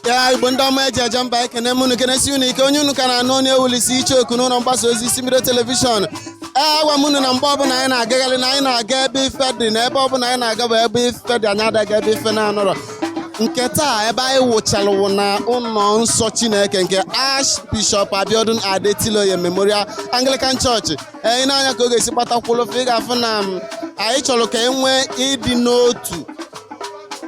Ya, Igbo ndị ọma eji eje mba, ekene m unu, kenesi unu ike. Onye unu ka na-anụ onye ewulisi iche oku n'ụlọ mgbasa ozi isi mbido television. Ee, agwa m unu na mgbe ọbụla anyị na-agagharị, na anyị na-aga ebe ife dị, na ebe ọbụla anyị na-aga bụ ebe ife dị. Anyị adaghị ebe ife na-anọrọ. Nke taa, ebe anyị wụchalụwụ na ụlọ nsọ Chineke nke Archbishop Abiodun Adetiloye Memorial Anglican Church. Ee, ị na-anya ka ọ ga-esi kpatakwụlụ, ị ga-afụ na anyị chọrọ ka e nwee ịdị n'otu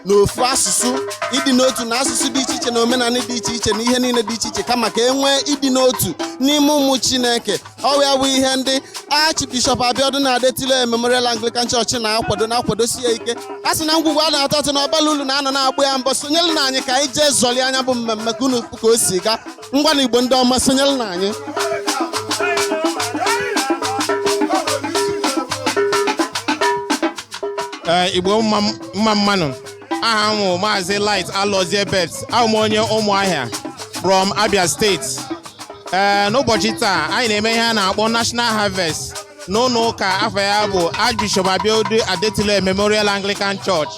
n'ofu asụsụ, ịdị n'otu na asụsụ dị iche iche na omenala dị iche iche na ihe niile dị iche iche, kama ka e nwee ịdị n'otu n'ime ụmụ Chineke. Ọ ya bụ ihe ndị Archbishop Abiodun Adetiloye Memorial Anglican Church na-akwado, na-akwadosi ya ike. A sị na ngwugwu a na-atọ atọ na ọbala ulu na-anọ na-agbụ ya mbọ. Sonyere na anyị ka anyị jee zọli anya bụ mmemme, ka unu ka o si gaa. Ngwa na Igbo ndị ọma, sonyere na anyị. Ee, Igbo, mma mma mmanụ. Aha m bụ Maazị Light Alozie Bet. Abụ m onye Ụmụahịa from Abia State. Ee, n'ụbọchị taa anyị na-eme ihe a na-akpọ National Harvest n'ụlọ ụka afọ ya bụ Archbishop Abiodun Adetiloye Memorial Anglican Church.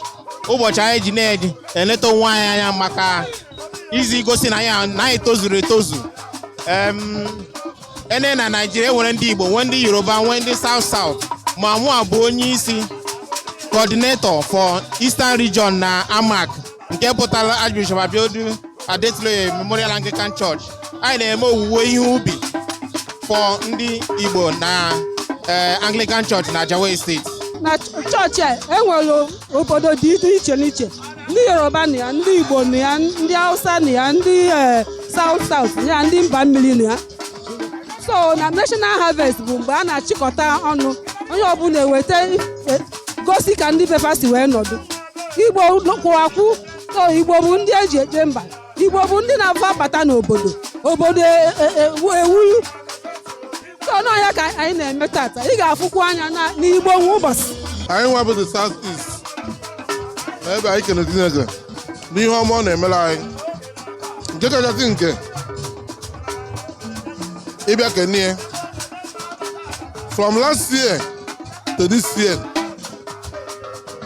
Ụbọchị anyị ji na-eleta onwe anyị anya maka izi gosi na anyị tozuru etozu. Ene na Naijiria, enwere ndị Igbo, nwee ndị Yoruba, nwee ndị South South, ma mụ a bụ onye isi coordinator for Eastern Region na AMAC, nke pụtara Archbishop Abiodun Adetiloye Memorial Anglican Church. Anyị na-eme owuwe ihe ubi for ndị Igbo na Anglican Church na Jawe State. Na chọọchị a, enwere obodo dị iche n'iche: ndị Yoruba na ya, ndị Igbo na ya, ndị Hausa na ya, ndị South South na ya, ndị mba mmiri na ya. So na National Harvest bụ mgbe a na-achịkọta ọnụ, onye ọbụla eweta gosi ka ndị befa si wee nọdụ. Igbo kwụ akwụ. So Igbo bụ ndị eji eje mba. Igbo bụ ndị na-afụ abata n'obodo, obodo ewuru. So n'ọnya ka anyị na-eme tata. Ị ga-afụkwu anya n'Igbo nwa ụbọchị. Anyị nwa bụ the South East na ebe anyị kene Chineke n'ihe ọma ọ na-emere anyị, nke kachasị nke ịbịa kenie from last year to this year.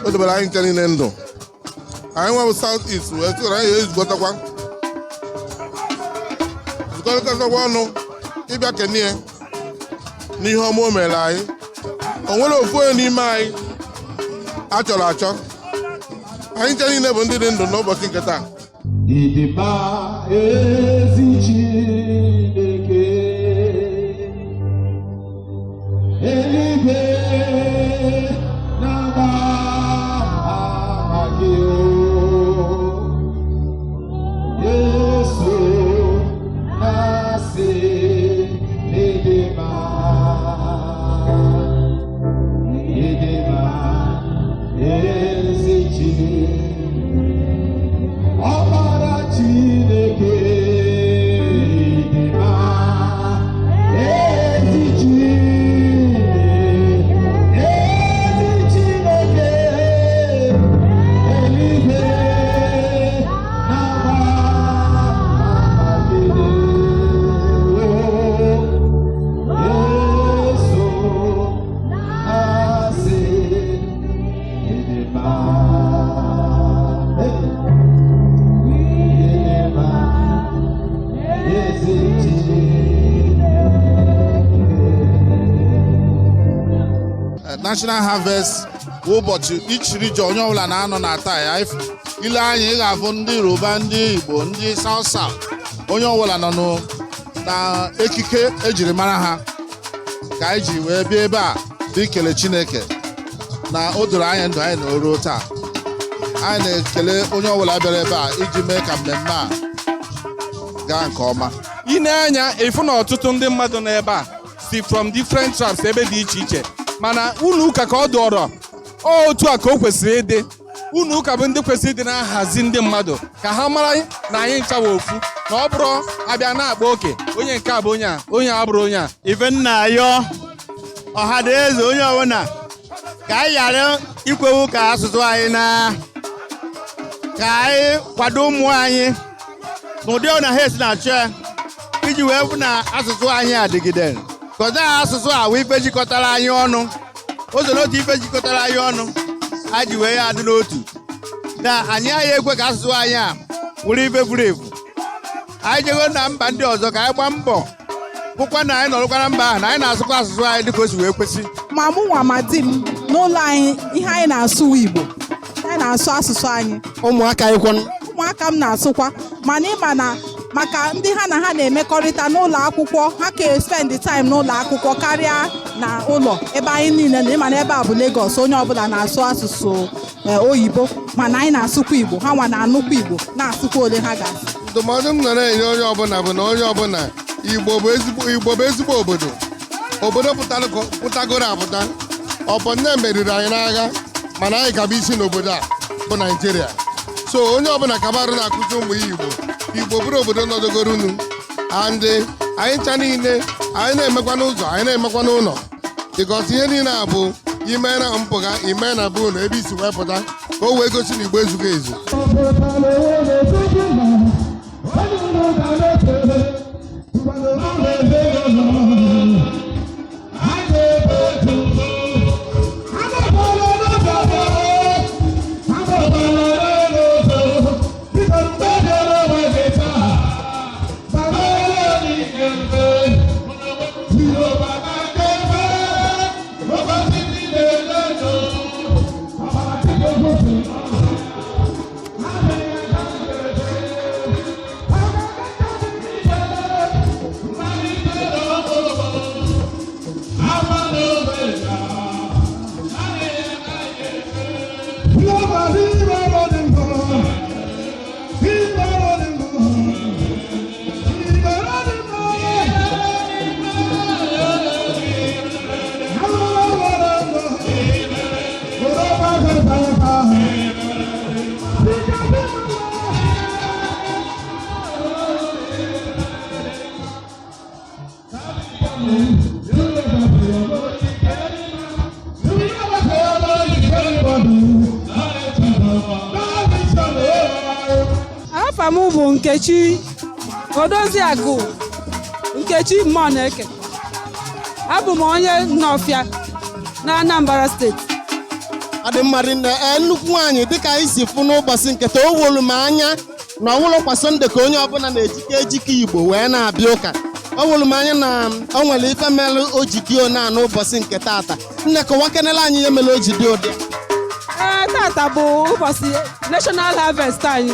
O debere anyị nche niile ndụ. Anyị nwa bụ South East wee sị na anyị ga-ezukọtakwa, zukọtakwa ọnụ ịbịa kenie n'ihe ọma o mere anyị. O nwere ofu onye n'ime anyị a chọrọ achọ. Anyị nche niile bụ ndị dị ndụ n'ụbọchị nke taa. Ịdịmma, ezi Chineke, eluigwe na-agba ama gị o. Yesu na-asị n'ịdịmma, ịdịmma, ezi Chineke. Ọkpara Chineke, dị mma, ezi Chineke, ezi Chineke, eluigwe na-agba ama gị. Yesu na-asị ịdị mma. Hey. Ịdị mma, ezi Chineke. National Harvest bụ ụbọchị each region, onye ọbụla na-anọ na taa ya. Ile anya, ị ga-afụ ndị Yoruba, ndị Igbo, ndị South South, onye ọbụla nọ na ekike ejiri mara ha, ka anyị ji wee bịa ebe a dị ikele Chineke na o doro anyị ndụ anyị na o ruo taa. Anyị na-ekele onye ọbụla bịara ebe a iji mee ka mmemme a gaa nke ọma. Ị na-anya ịfụ na ọtụtụ ndị mmadụ nọ ebe a si from different tribes, ebe dị iche iche, mana ụlọ ụka ka ọ dọrọ otu a ka o kwesịrị ịdị. Ụlọ ụka bụ ndị kwesịrị ịdị na-ahazi ndị mmadụ ka ha mara na anyị nchawa ofu, na ọ bụrụ abịa na-akpa oke, onye nke a bụ onye a, onye a bụrụ onye a. Ife nna ayọ ọha na eze, onye ọbụla, ka anyị ghara ikwewu ka asụsụ anyị na ka anyị kwado ụmụ anyị n'ụdị ọ na ha esi na-achọ ya, iji wee fụ na asụsụ anyị adịgidere, kọza asụsụ a wụ ife jikọtara anyị ọnụ. O so n'otu ife jikọtara anyị ọnụ, anyị ji wee ya adị n'otu, na anyị aghaghị ekwe ka asụsụ anyị a Wụrụ ife furu efu. Anyị jego na mba ndị ọzọ, ka anyị gbaa mbọ hụkwa na anyị nọrọkwa na mba ahụ, na anyị na-asụkwa asụsụ anyị dịka o si wee kwesị. Ma mụ nwa ma di m, n'ụlọ anyị, ihe anyị na-asụ Igbo. Anyị na-asụ asụsụ anyị. Ụmụaka ịkwọ? Ụmụaka m na-asụkwa, mana ịma na maka ndị ha na ha na-emekọrịta n'ụlọ akwụkwọ, ha ka spend time n'ụlọ akwụkwọ karịa na ụlọ ebe anyị niile na. Ịma na ebe a bụ Lagos, onye ọbụla na-asụ asụsụ oyibo, mana anyị na-asụkwa Igbo. Ha nwa na-anụkwa Igbo, na-asụkwa ole ha ga-asụ. Ndụmọdụ m nọ na-enye onye ọbụla bụ na onye ọbụla, Igbo bụ ezigbo obodo, obodo pụtagoro apụta. Ọ bụ nne meriri anyị n'agha, mana anyị ka bụ isi n'obodo a bụ Naijiria. So onye ọbụla kabarụ na-akụzi ụmụ ya Igbo. Igbo bụrụ obodo nọdogoro unu, and anyị ncha niile, anyị na-emekwa n'ụzọ, anyị na-emekwa n'ụlọ, because ihe niile a bụ ime na mpụga ime na bụ ụlọ ebe isi wee pụta, ka o wee gosi na Igbo ezughị ezu. Afa m bụ Nkechi Odoziagụ, Nkechi Mmọneke. Abụ m onye Nnọfịa na Anambra Steeti. Ọ dị mma rinne. Ee, nnukwu nwaanyị, dịka anyị si fụ n'ụbọchị nketa, o wolu m anya na ọnwụlọkwa Sọnde ka onye ọbụla na-ejike ejike Igbo wee na-abịa ụka. O wolu m anya na o nwere ife mere o ji dị ona n'ụbọchị nke taata. Nne, kọwa kenela anyị ihe mere o ji dị ụdị. Ee, tata bụ ụbọchị National Harvest anyị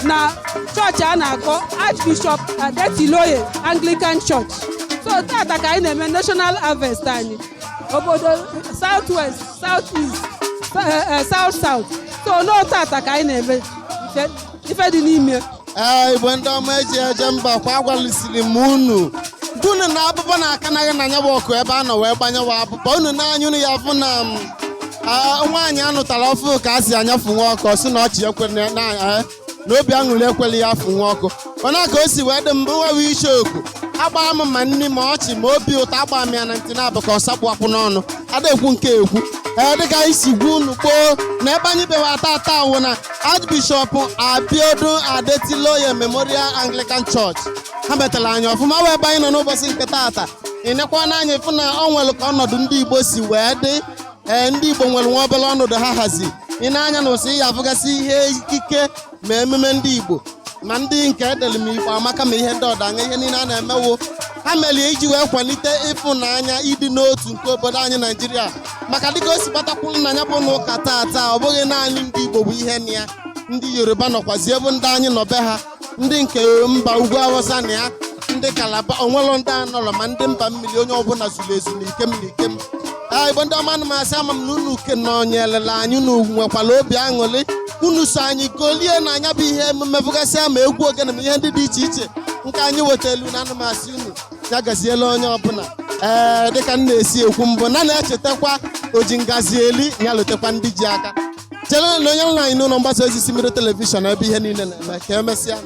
na chọọchị a na-akpọ Archbishop Adetiloye Anglican Church. So tata ka anyị na-eme National Harvest anyị, obodo South West, South East, South South. So n'o tata ka anyị na-eme ife dị n'ime. Ee, Igbo ndị ọma eji eje mba, kwa agwalisiri m unu unu na abụbọ na-aka naghị na anya bụ ọkụ ebe a nọ wee gbanyewa abụbọ unu n'anya. Unu ya fụ na nwaanyị anụtara ọfụ ka a si anyafu nwa ọkụ, si na ọchị ekwere na obi aṅụrị ekwela ya afụ nwa ọkụ. Mana ka o si wee dị mbụ nwewe iche oku agba m ma nri ma ọchị ma obi ụtọ, agba m ya na ntị na-abụ ka ọ sakpụ akwụ n'ọnụ ada ekwu nke ekwu. Ee, dịka anyị si gwa unu gboo na ebe anyị bịawa tata wụ na Archbishop Abiodun Adetiloye Memorial Anglican Church. Ha metara anyị ọfụma wee ebe anyị nọ n'ụbọchị nke tata. Ị nekwa n'anya ịfụ na ọ nwere ka ọnọdụ ndị Igbo si wee dị. Ee, ndị Igbo nwere nwa obere ọnọdụ ha hazi. Ị na-anya na ụsị ya afụgasị ihe ikike ma emume ndị Igbo, ma ndị nke edere m Igbo amaka, ma ihe ndị ọdanya, ihe niile a na-emewo ha mere iji wee kwalite ịfụnanya, ịdị n'otu nke obodo anyị Naijiria. Maka dịka o si gbatakwuru na ya bụ n'ụka tata, ọ bụghị naanị ndị Igbo bụ ihe na ya, ndị Yoruba nọkwazi ebe ndị anyị nọ be ha, ndị nke mba ugwu Awụsa na ya, ndị Kalaba, onwelo ndị anọrọ, ma ndị mba mmiri, onye ọbụla zuru ezu na ikem na ikem. Ee, Igbo ndị ọma, m asị ama m na unu nọnyerela anyị, unu nwekwara obi aṅụrị, unu so anyị golie na anya bụ ihe emume bụgasịa, ma egwu ogene, ma ihe ndị dị iche iche nke anyị wetara na anụmasị unu. Ya gaziela onye ọbụla. Ee, dịka m na-esi ekwu mbụ na na-echetakwa oji ngazi eli ya lotekwa ndị ji aka chere na onye nna anyị n'ụlọ mgbasa ozi si mmiri telivishọn, ebe ihe niile na-eme. Ka emesịa.